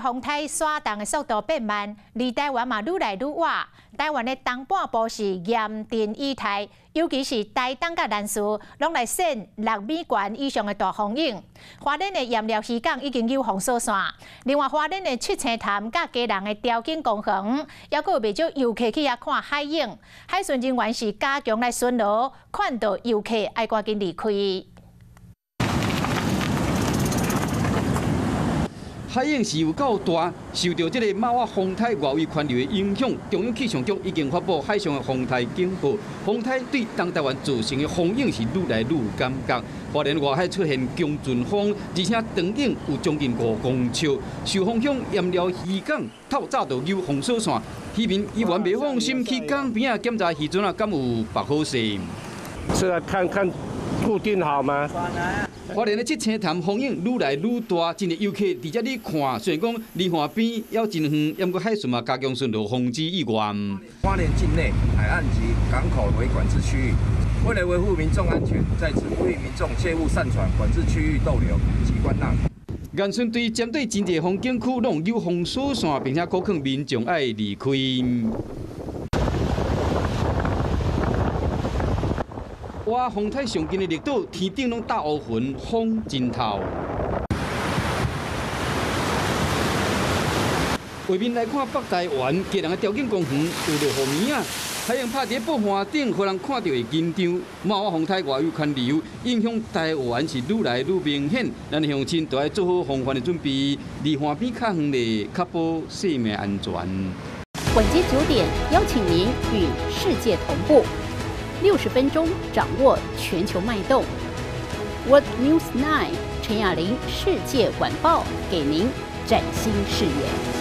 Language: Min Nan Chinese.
風颱徙動的速度變慢，離台灣嘛愈來愈倚。台灣的東半部是嚴陣以待，尤其是台東佮南勢，攏來設6米懸以上的大風湧。花蓮的鹽寮漁港已經有封鎖線，另外花蓮的七星潭佮基隆的潮境公園，猶閣有袂少遊客去遐看海湧。海巡人員是加強來巡邏，勸導遊客愛趕緊離開。海湧是有夠大，受著這個貓仔風颱外圍環流的影響，中央氣象局已經發布海上的風颱警報。風颱對東台灣造成的風湧是愈來愈有感覺。花蓮外海出現強陣風，而且長湧有將近5公尺。受風向鹽寮漁港透早就有封鎖線，漁民依然袂放心去港邊仔檢查漁船啊，敢有縛好勢？是來看看固定好嗎？花蓮的七星潭風湧愈來愈大，真濟遊客佇遮咧看。雖然講離岸邊猶真遠，毋過海巡嘛加強巡邏，防止意外。花蓮境內海岸及港口為管制區域，為了維護民眾安全，在此呼籲民眾切勿上船管制區域逗留及觀浪。沿巡隊針對真濟風景區攏有封鎖線，並且鼓勸民眾愛離開。哇！風颱上近的綠島，天頂攏罩烏雲，風真透。畫面來看北台灣，基隆的潮境公園有落雨暝啊，太陽拍佇布帆頂，予人看著會緊張。貓仔風颱外圍環流，影響台灣是愈來愈明顯。咱的鄉親都愛做好防範的準備，離岸邊較遠咧，確保生命安全。晚間9點，邀請您與世界同步。60分鐘掌握全球脈動。World News 9 陳雅玲世界晚報給您嶄新視野。